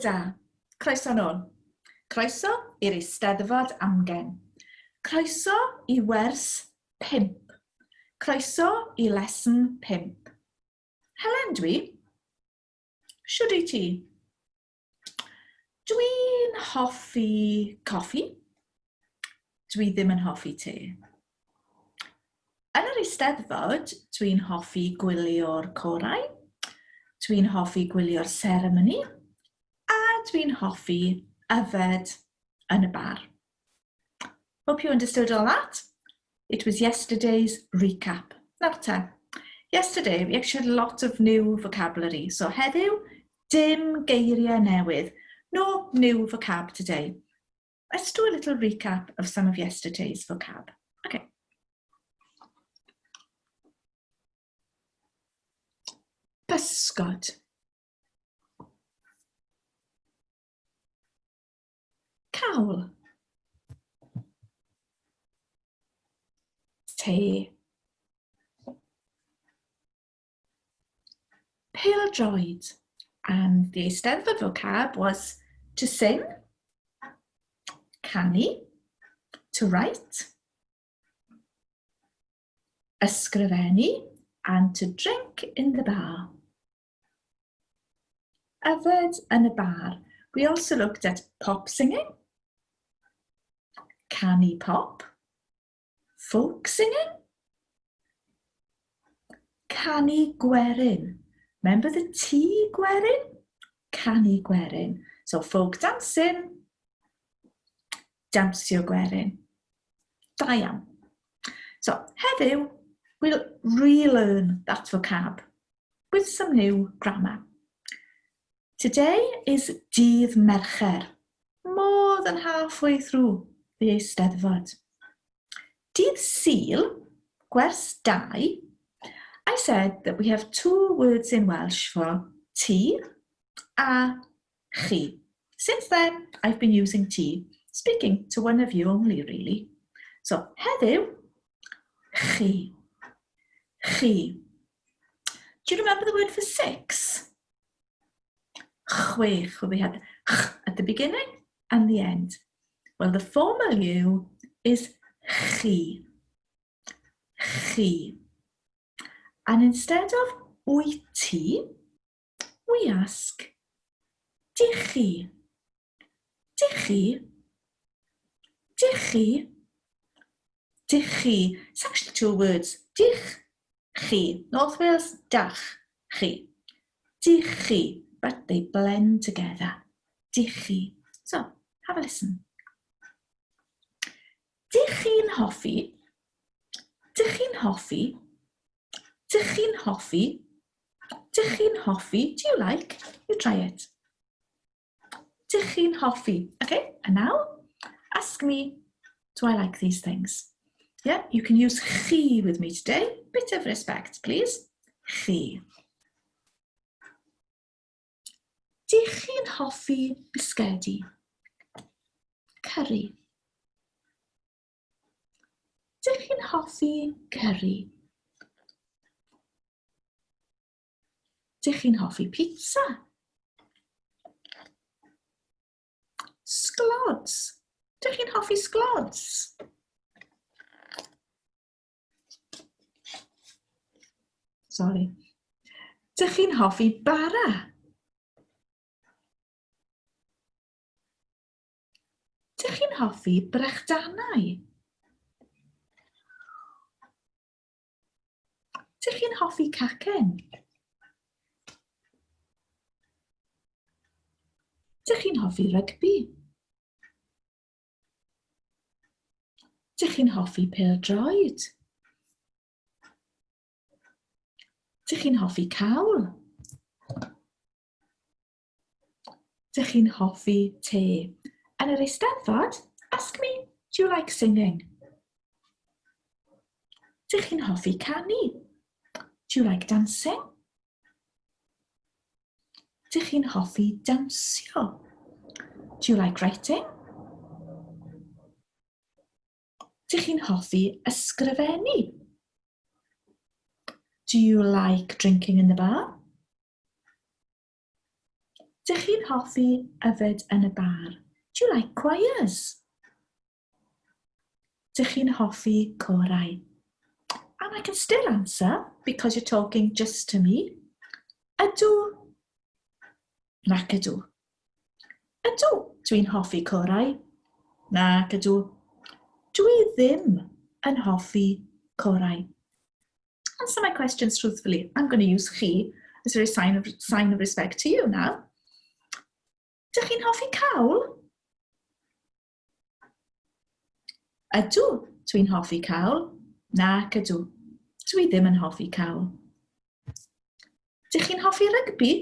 Bore da. Croeso nôl. Croeso i'r Eisteddfod Amgen. Croeso i wers 5. Croeso i lesson 5. Helen dwi. Shwd wyt ti? Dwi'n hoffi coffi. Dwi ddim yn hoffi te. Yn yr Eisteddfod, dwi'n hoffi gwylio'r corau, dwi'n hoffi gwylio'r seremoni, a dwi'n hoffi yfed yn y bar. Hope you understood all that. It was yesterday's recap. Nawr te, yesterday we actually had a lot of new vocabulary. So heddiw, dim geiriau newydd. No new vocab today. Let's do a little recap of some of yesterday's vocab. Okay. Pysgod. Cawl. Te. Pêl-droed. And the Eisteddfod vocab was to sing, canu, to write, ysgrifennu, and to drink in the bar. Yfed yn y bar. We also looked at pop singing, canu pop, folk singing, canu gwerin. Remember the tea gwerin? Canu gwerin. So folk dancing, dawnsio gwerin. Da iawn. So heddiw, we'll relearn that vocab with some new grammar. Today is Dydd Mercher, more than halfway through the Eisteddfod. Dydd Sul, gwers 2, I said that we have two words in Welsh for ti a chi. Since then, I've been using ti, speaking to one of you only, really. So, heddiw, chi. Chi. Do you remember the word for six? Chwech, where we had ch at the beginning and the end. Well, the formal you is chi. Chi. And instead of wyt ti, we ask, dych chi? Dych chi? Dych chi? Dych chi? It's actually two words. Dych chi. North Wales, dach chi. Dych chi. But they blend together. Dych chi. So, have a listen. Dych chi'n hoffi? Dych chi'n hoffi? Dych chi'n hoffi? Dych chi'n hoffi? Do you like? You try it. Dych chi'n hoffi? Okay, and now ask me, do I like these things? Yeah, you can use chi with me today. Bit of respect, please. Chi. Dych chi'n hoffi bisgedi? Curry. Dych chi'n hoffi curry? Dych chi'n hoffi pizza? Sglods. Dych chi'n hoffi sglods? Sorry. Dych chi'n hoffi bara? Dych chi'n hoffi brechdanau? Dych chi'n hoffi cacen? Dych chi'n hoffi rygbi? Dych chi'n hoffi pêl-droed? Dych chi'n hoffi cawl? Dych chi'n hoffi te? Yn yr Eisteddfod, ask me, do you like singing? Dych chi'n hoffi canu? Do you like dancing? Dych chi'n hoffi dawnsio? Do you like writing? Dych chi'n hoffi ysgrifennu? Do you like drinking in the bar? Dych chi'n hoffi yfed yn y bar? Do you like choirs? Dych chi'n hoffi corau? And I can still answer, because you're talking just to me. Ydw. Nac ydw. Ydw, dwi'n hoffi corau. Nac ydw. Dwi ddim yn hoffi corau. Answer my questions truthfully. I'm going to use chi as a sign of, sign of respect to you now. Dych chi'n hoffi cawl? Ydw, dwi'n hoffi cawl. Nac ydw. Dwi ddim yn hoffi cawl. Dych chi'n hoffi rygbi?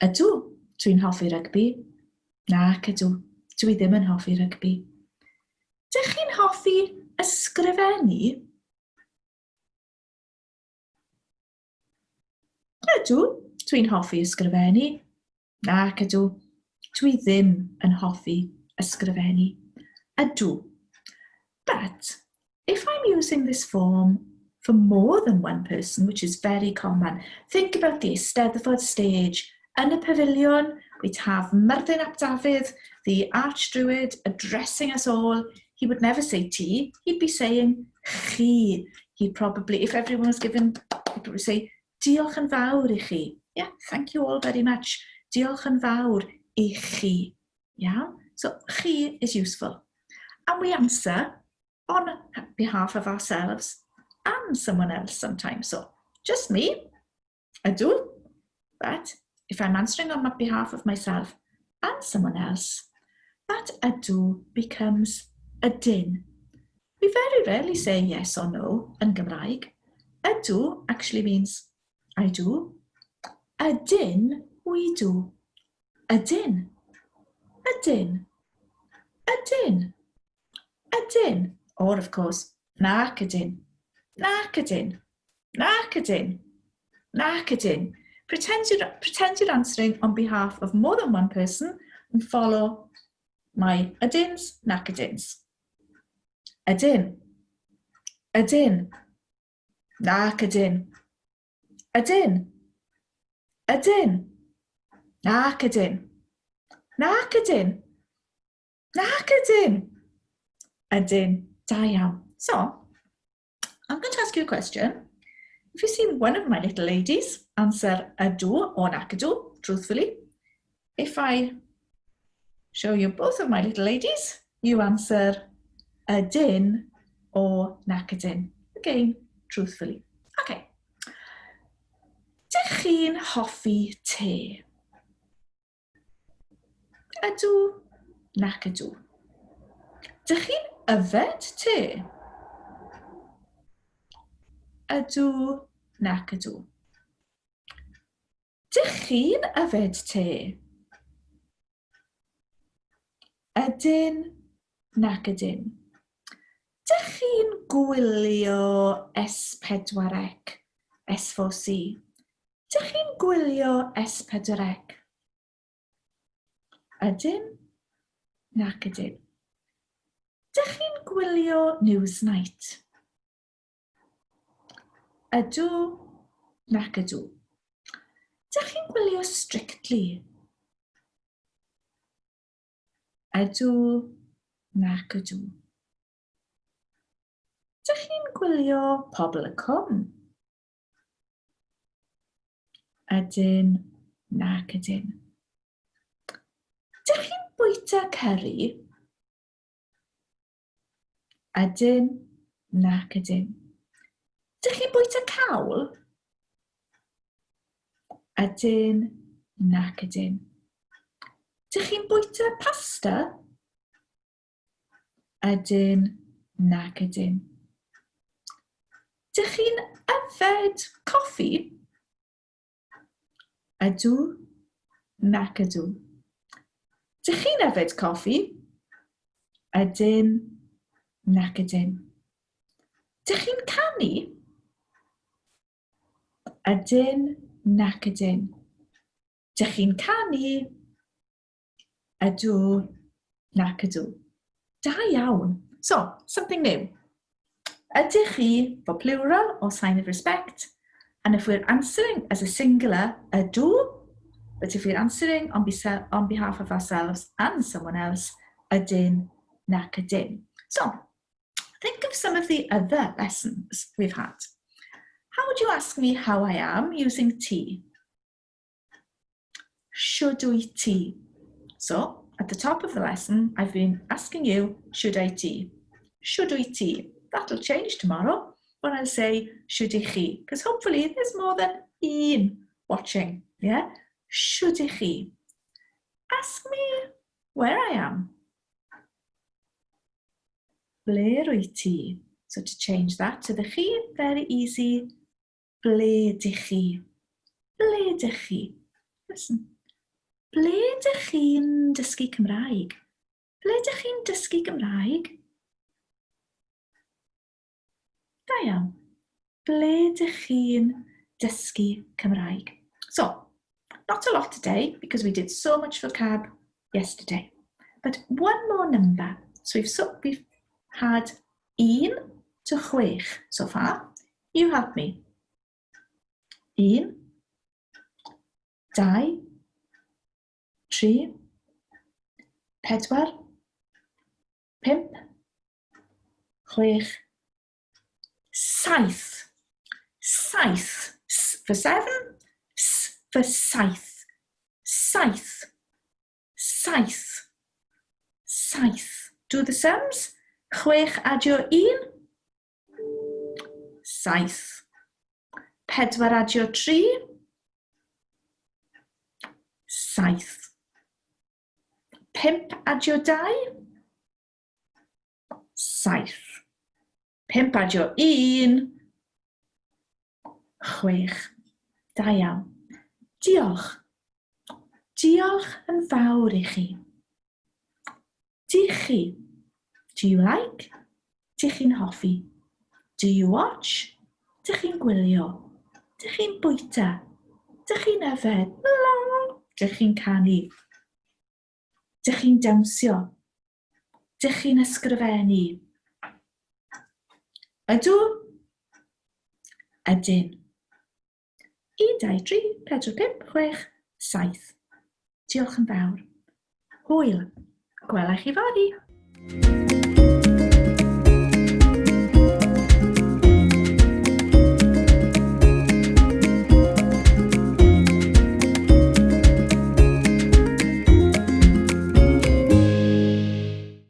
Ydw, dwi'n hoffi rygbi. Nac ydw, dwi ddim yn hoffi rygbi. Dych chi'n hoffi ysgrifennu? Ydw, dwi'n hoffi ysgrifennu. Nac ydw, dwi ddim yn hoffi ysgrifennu. Ydw. But if I'm using this form for more than one person, which is very common, think about the Eisteddfod stage. Yn y pafiliwn, we'd have Myrddin ap Dafydd, the archdruid, addressing us all. He would never say ti, he'd be saying chi. He'd probably, if everyone was given, he'd probably say, diolch yn fawr i chi. Yeah, thank you all very much. Diolch yn fawr i chi. Yeah, so chi is useful. And we answer on behalf of ourselves and someone else sometimes. So just me, I do. But if I'm answering on behalf of myself and someone else, that ydw becomes ydyn. We very rarely say yes or no yn Gymraeg. Ydw actually means I do. Ydyn, we do. Ydyn. Ydyn. Ydyn. Ydyn. Or, of course, nac ydyn. Nac ydyn. Nac ydyn. Nac ydyn. Pretend you're, pretend you're answering on behalf of more than one person and follow my ydyns, nac ydyns. Ydyn. Ydyn. Nac ydyn. Ydyn. Ydyn. Nac ydyn. Nac ydyn. Nac ydyn. Ydyn. Da iawn. So, I'm going to ask you a question. If you see one of my little ladies, answer ydw or nac ydw, truthfully. If I show you both of my little ladies, you answer ydyn or nac ydyn. Again, truthfully. Okay. Dych chi'n hoffi te? Ydw, nac ydw. Dych chi'n yfed te? Ydw, nac ydw. Dych chi'n yfed te? Ydyn, nac ydyn. Dych chi'n gwylio S4C, S4C? Dych chi'n gwylio S4C? Ydyn, nac ydyn. Dych chi'n gwylio Newsnight? Ydw, nac ydw. Dych chi'n gwylio Strictly? Ydw, nac ydw. Dych chi'n gwylio Pobl y Cwm? Ydyn, nac ydyn. Dych chi'n bwyta curry? Ydyn, nac ydyn. Dych chi'n bwyta cawl? Ydyn, nac ydyn. Dych chi'n bwyta pasta? Ydyn, nac ydyn. Dych chi'n yfed coffi? Ydw, nac ydw. Dych chi'n yfed coffi? Ydyn, nac ydyn. Dych chi'n canu? Ydyn, nac ydyn. Dych chi'n canu? Ydw, nac ydw. Da iawn. So, something new. Ydych chi, for plural or sign of respect, And if we're answering as a singular, ydw, but if we're answering on, on behalf of ourselves and someone else, ydyn, nac ydyn. So, think of some of the other lessons we've had. How would you ask me how I am using ti? Shwd wyt ti? So, at the top of the lesson, I've been asking you, shwd wyt ti? Shwd wyt ti? That'll change tomorrow when I'll say, shwd ych chi? Because hopefully there's more than un watching, yeah? Shwd ych chi? Ask me where I am. Ble rwyt ti? So to change that to the chi, very easy. Ble dych chi? Ble dych chi? Listen. Ble dych chi'n dysgu Cymraeg? Ble dych chi'n dysgu Gymraeg? Da iawn. Ble dych chi'n dysgu Cymraeg? So, not a lot today because we did so much vocab yesterday. But one more number. So we've, so, we've had un to chwech so far. You help me. Un, dau, tri, pedwar, pump, chwech, saith. Saith. S for seven, S for saith. Saith. Saith. Saith. Do the sums. Chwech adio un. Saith. Pedwar adio tri. Saith. Pump adio dau. Saith. Pump adio un. Chwech. Da iawn. Diolch. Diolch yn fawr i chi. Dych chi? Do you like? Dych chi'n hoffi? Do you watch? Dych chi'n gwylio? Dych chi'n bwyta? Dych chi'n yfed? La! Dych chi'n canu? Dych chi'n dawnsio? Dych chi'n ysgrifennu? Ydw? Ydyn. 1, 2, 3, 4, 5, 6, 7. Diolch yn fawr. Hwyl. Gwela chi fory.